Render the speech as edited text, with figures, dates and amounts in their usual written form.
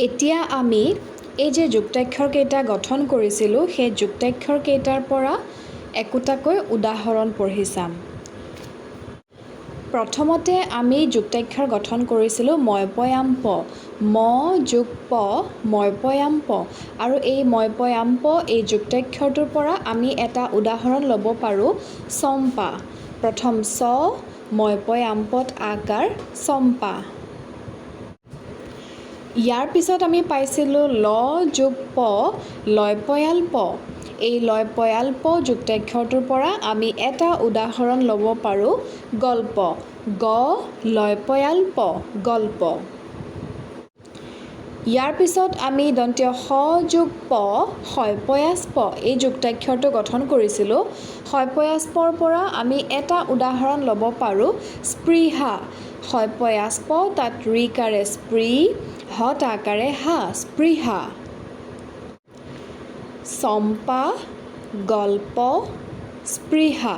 এতিয়া আমি এই যে যুক্তাক্ষৰকেইটা গঠন কৰিছিলোঁ, সেই যুক্তাক্ষৰকেইটাৰ পৰা একোটাকৈ উদাহৰণ পঢ়ি চাম। প্ৰথমতে আমি যুক্তাক্ষৰ গঠন কৰিছিলোঁ ময়পয়াম প, ম যোগ প, ময়পয়াম প। আৰু এই ময়পয়াম প এই যুক্তাক্ষৰটোৰ পৰা আমি এটা উদাহৰণ ল'ব পাৰোঁ, চম্পা। প্ৰথম চ, ময়পয়াম পত আকাৰ, চম্পা। ইয়াৰ পিছত আমি পাইছিলোঁ ল যোগ প, লয়পয়াল প। এই লয়পয়াল প যুক্তাক্ষৰটোৰ পৰা আমি এটা উদাহৰণ ল'ব পাৰোঁ, গল্প। গ লয়পয়াল প, গল্প। ইয়াৰ পিছত আমি দন্ত্য স যোগ প, শয়পয়াস প এই যুক্তাক্ষৰটো গঠন কৰিছিলোঁ। শয়পয়াস পৰ পৰা আমি এটা উদাহৰণ ল'ব পাৰোঁ, স্পৃহা। শয়পয়াস প, তাত ঋকাৰে স্পৃ, হত আকাৰে হা, স্পৃহা। চম্পা, গল্প, স্পৃহা।